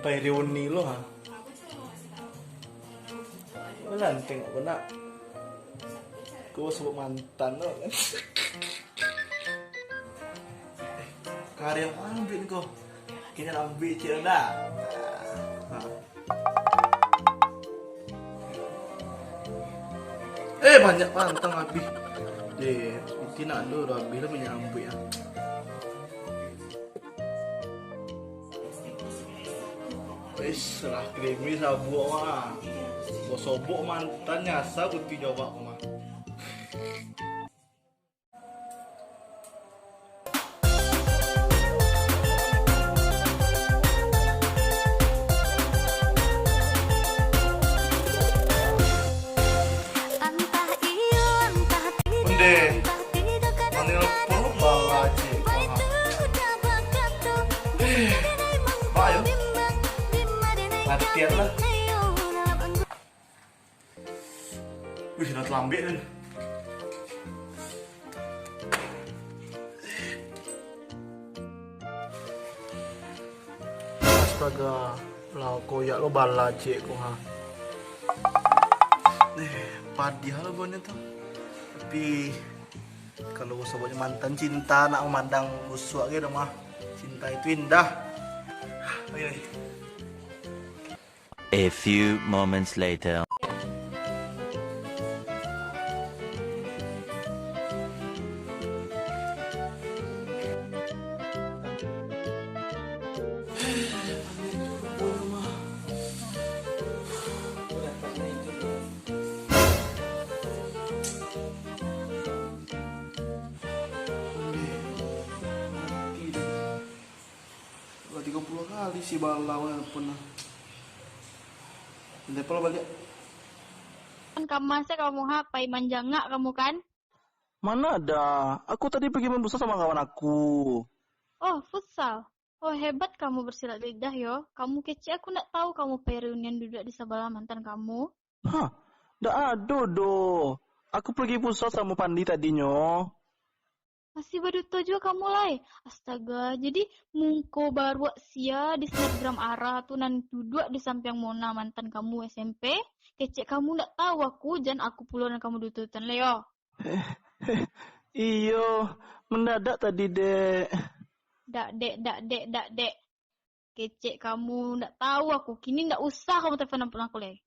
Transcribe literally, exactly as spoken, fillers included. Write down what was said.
Pai reuni lo, ha. Malah tengok ko nak. Ko sabab mantan lo kan. Karya ambiak ko. Kini ambiak ciek dah. Ha. Eh, banyak pantang habis. Eh, iti nak ado dah habis lah minyak ambiak ah. Wis lah, krimis sabuak mah. Basobok mantan nyasa putih jawab mah. Onde, manelpon bala ciek ko ha. Eh, bayo. Latihan lah. Wih, lah talambek tu. Astaga, lah koyak lo bala ciek ko ha. Eh, padiah lo bonyo tu. Tapi kalau sabuiknyo mantan cinta, nak mamandang busuak ge dah mah. Cinta itu indah. Oke, oke. A few moments later. Lah tigo puluah kali si bala nelpon lah. Telepon lah baliak. Kan kamas kamu ha, pai manjangak kamu kan? Mana ada. Aku tadi pergi main futsal sama kawan aku. Oh, futsal. Oh, hebat kamu bersilat lidah yo. Kamu kecek aku ndak tahu kamu pai reunian duduak di sabalah mantan kamu. Hah, ndak ado doh. Aku pergi futsal sama Pandi tadinyo. Masih baduto juo kamu lai. Astaga, jadi muko baruak sia di snapgram Ara tu nan duduak di sampiang Mona mantan kamu S M P? Kecek kamu ndak tahu aku, jan aku pulo nan kamu duto-dutoan lai yo. Iyo, mendadak tadi, Dek. Dak, Dek, dak, Dek, dak, Dek. Kecek kamu ndak tahu aku, kini ndak usah kamu telepon-telepon aku lai.